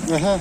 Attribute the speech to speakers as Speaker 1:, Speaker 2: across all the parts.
Speaker 1: Aha.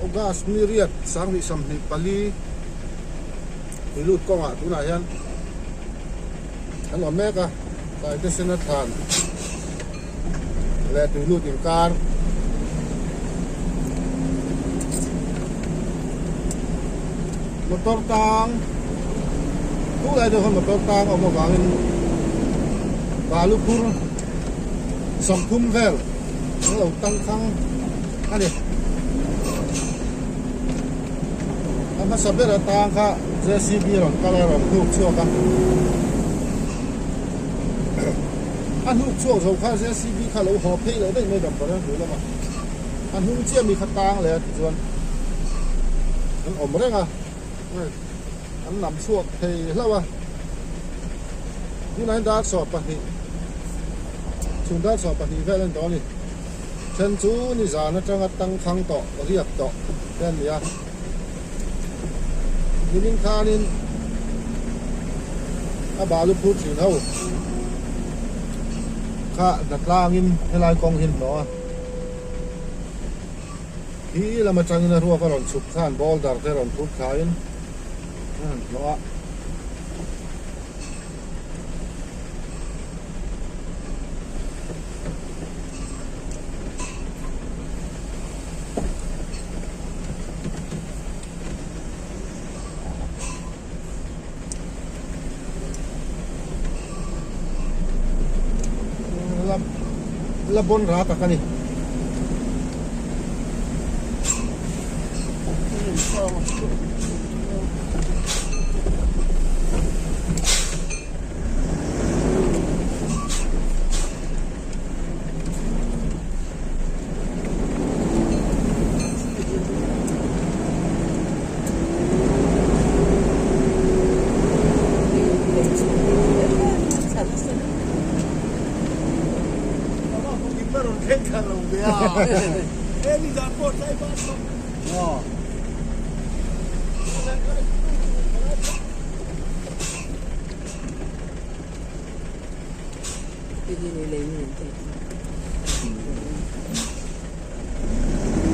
Speaker 1: August ni riat 2024 lut kawngah tunah hian an awm mek a tlai te sen a thlan leh tui lut inkar motor tang tunlai deuh khan motor tang a awm avangin balu phur 30 vel an lo tang thang a ni. A hmasa ber atang kha JCB rawn kal a rawn hnuk chhuak a, a hnuk chhuak zo kha JCB kha lo haw phei leh daih mai damdawi a hmuh lama a hnung chiah mi kha tang leh a tichuan an awm reng a an lam chhuak thei hlauh a tunah hian dar 12 chhun dar 12 vel a ni tawh a ni. Then chu nizan atanga tangkhang tawh riak tawh te an ni a, nimin khanin a balu phur thin ho kha hna tlangin helai kawng hi an hnawh a, khi lam atangin a ruak a rawn chhuk khan boulder te rawn phur thlaiin a han hnawh a. La bon ra tak a ni.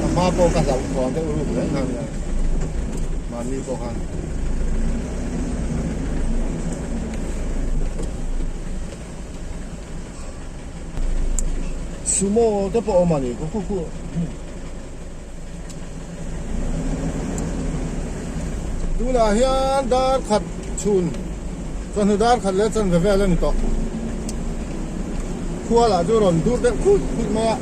Speaker 1: A hma pawh ka hlauh thuam deuh ruk reng kha nia mahni pawh khan. Sumo te pawh a awm a ni khu khu khu. Tunah hian dar khat chhun chawhnu dar khat leh chanve vel a ni tawh. Khua lah chu rawn dur deuh khut khut mai a.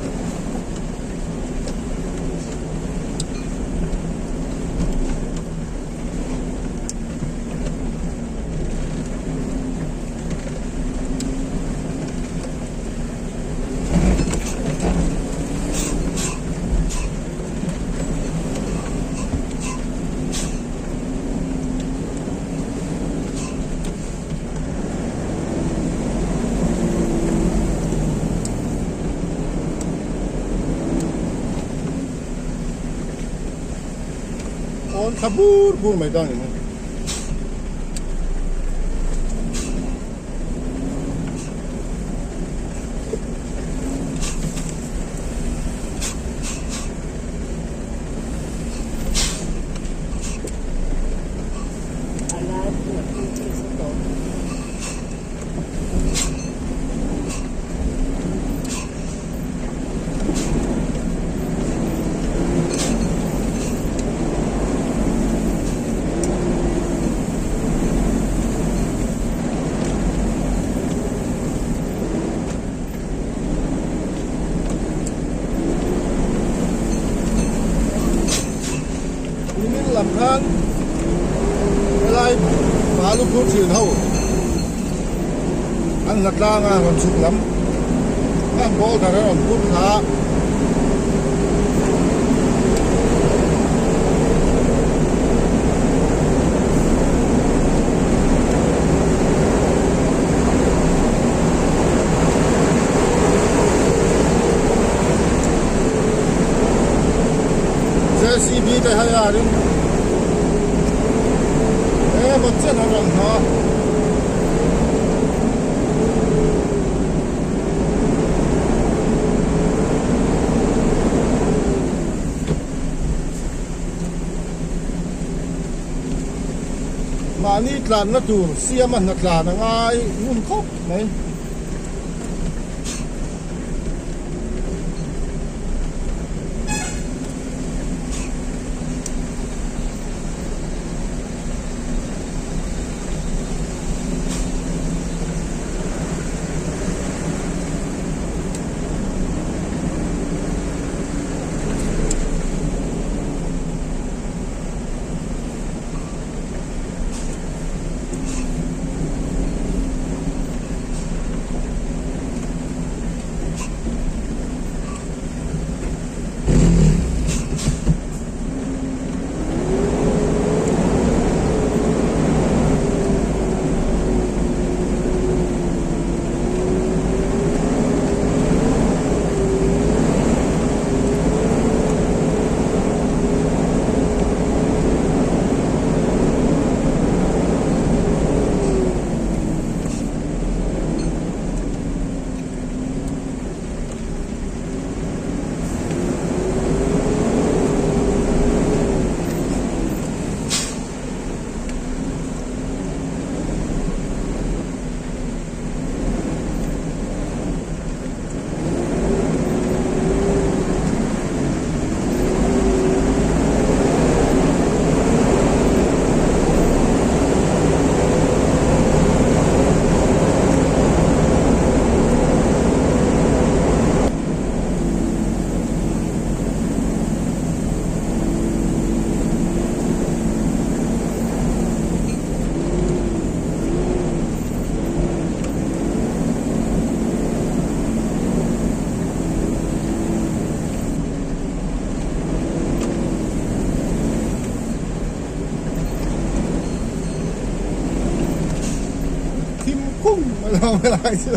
Speaker 1: thla bur bur mai ta a ni mai. Nimin lam khan helai balu phur thin ho an hla tlang a rawn chhuk lam khan boulder a rawn phur thla a. JCB te hei a ring emaw chen a rawn hnawh a. Mahni tlanna tur siama hna tlan a ngai ngun khawp mai. Thim khung a lo helai chu.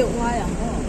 Speaker 2: deuh ngai ang aw.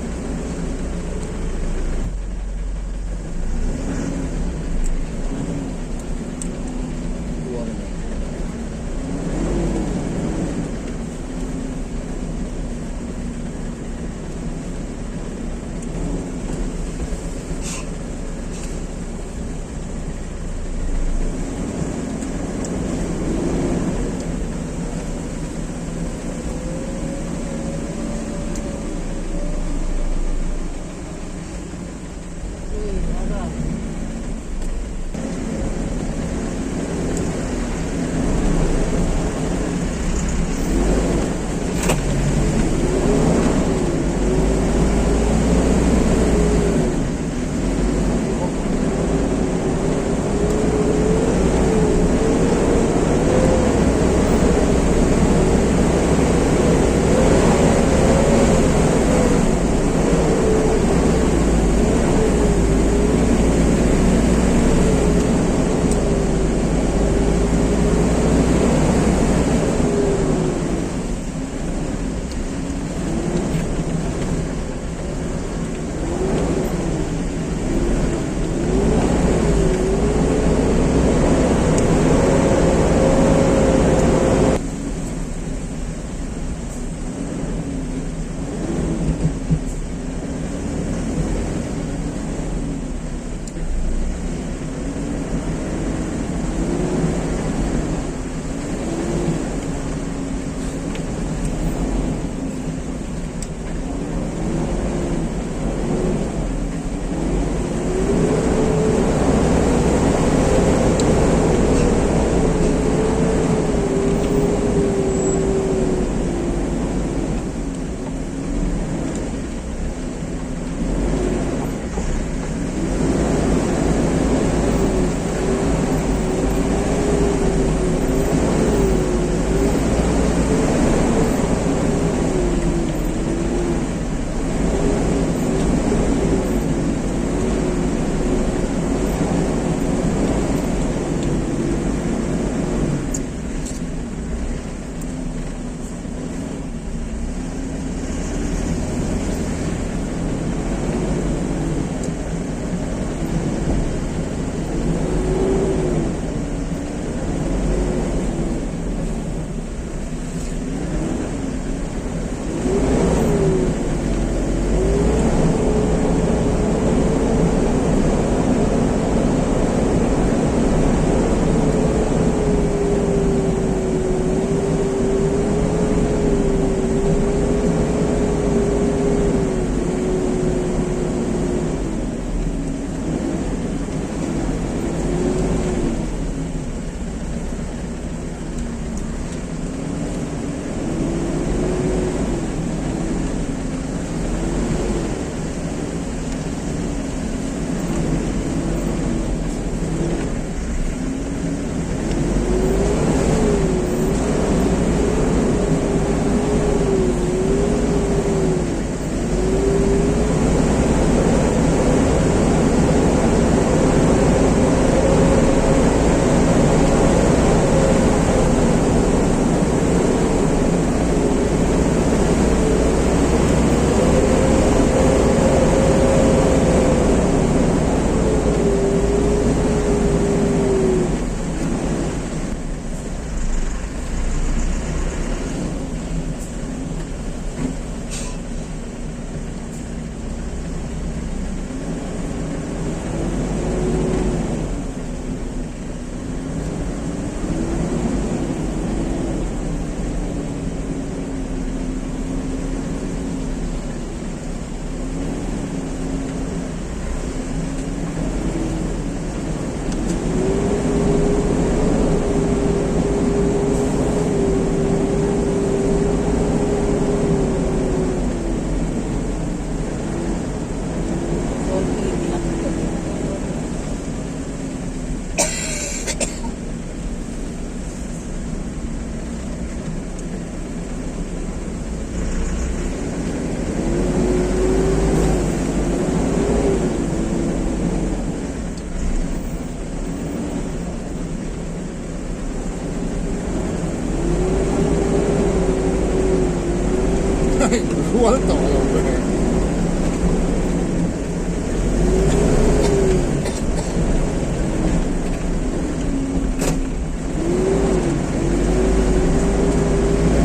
Speaker 1: rual tawh lo ka nei.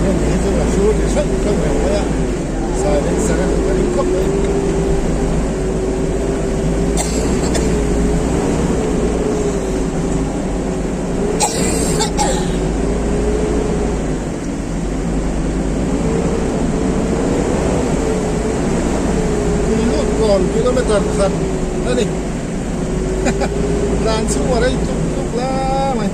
Speaker 1: Hemi hi chu a sur ri hreuh hreuh reng mai a, silencer a nih ka ring khawp mai. Tui lut kawn kilometer khat a ni. Tlan chhung a rei tluk tluk la mai.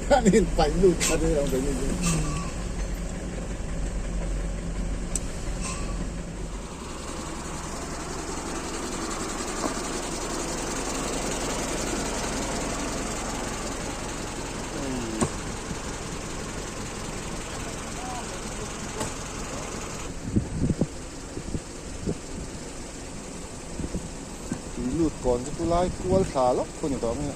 Speaker 1: Kan in paih lut kha ni lo ni. Tui lut kawn chu tulai kual thla lawk khu ni tawh mai a.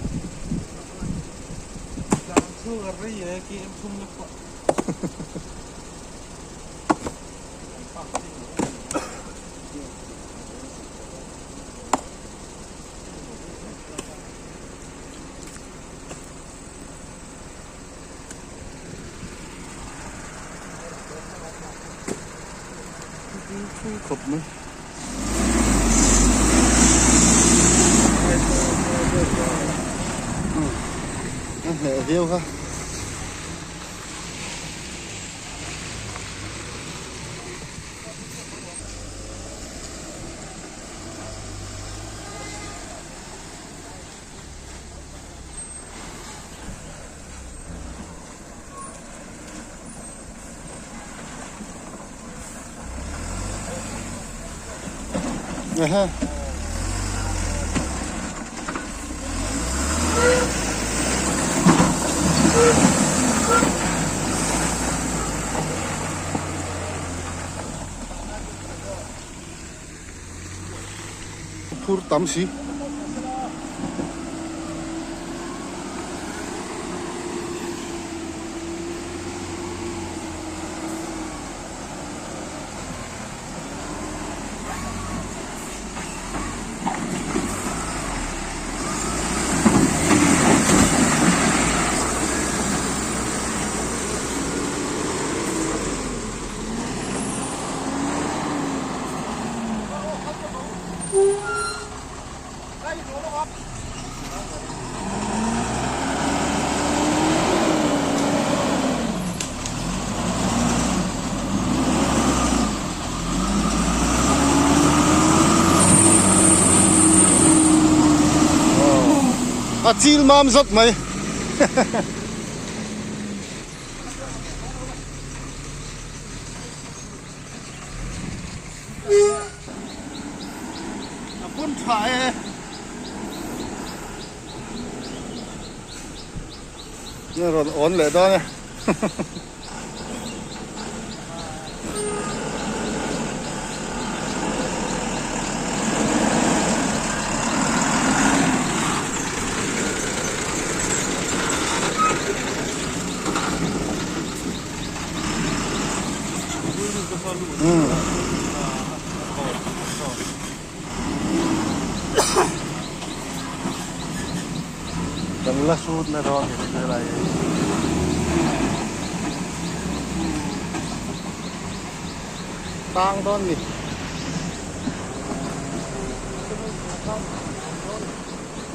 Speaker 1: Khawp mai. A hneh viau kha. Aha. Phur tam si. A chil mam zawt mai. A phun tha e. Nge rawn awn leh dawn e. Kan la sut na dawn ni chu helai hi. Tang dawn ni.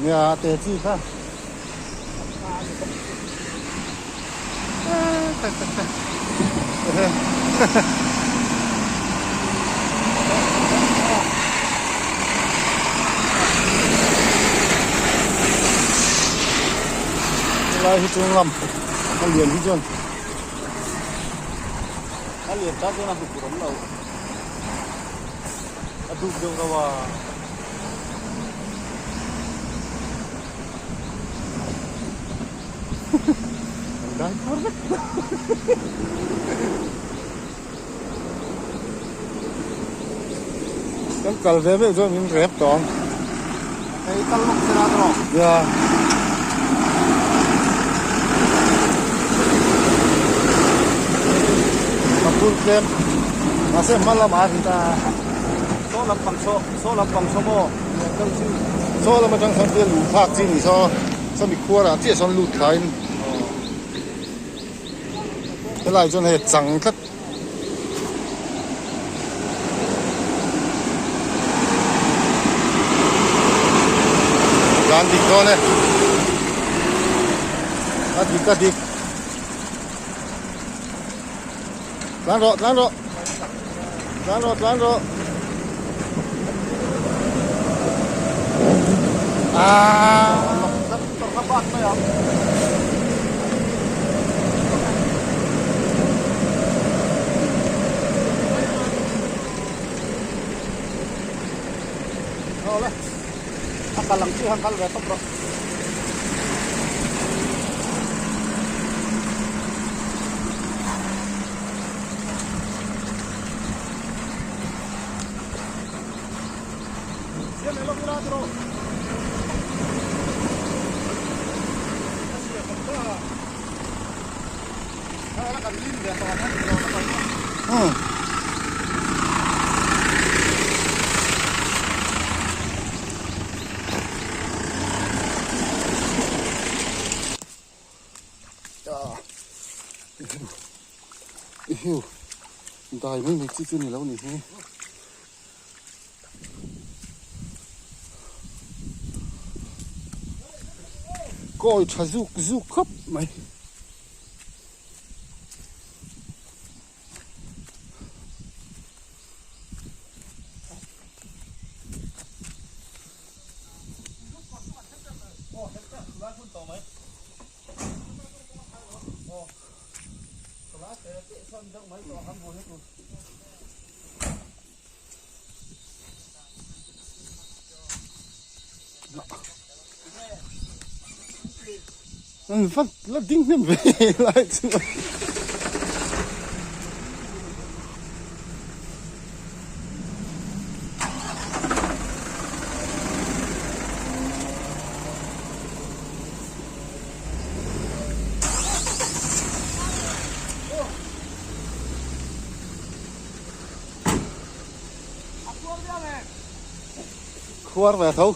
Speaker 1: Nia te chi kha. Helai hi chung lam a lian hi chuan
Speaker 2: a lian tan chuan a hmu tur awm lo a duk deuh reuh a.
Speaker 1: An dai thar vek. Kan kal ve meuh chuan min rep tawh ang.
Speaker 2: Hei kal lawk sela tawh.
Speaker 1: Ya. Ka phur tlem. Mahse hma lamah a rit a.
Speaker 2: Saw lampang saw, saw lampang saw maw?
Speaker 1: Saw lam atang sawn thil luh phak chi ni saw. Sawmi khuarah chiah sawn lut thlain helai chuan hei a chang tlat. Tlan dik dawn e. A dik a dik. Tlan rawh tlan rawh. Tlan rawh tlan rawh. Ah.
Speaker 2: A kal ang chi han kal ve tawp rawh.
Speaker 1: Ihiu dai mai mai chi chu ni lo ni hi. Kawi tha zuk zuk khawp mai. An va la ding hnem ve lai chu. Khuar ve tho.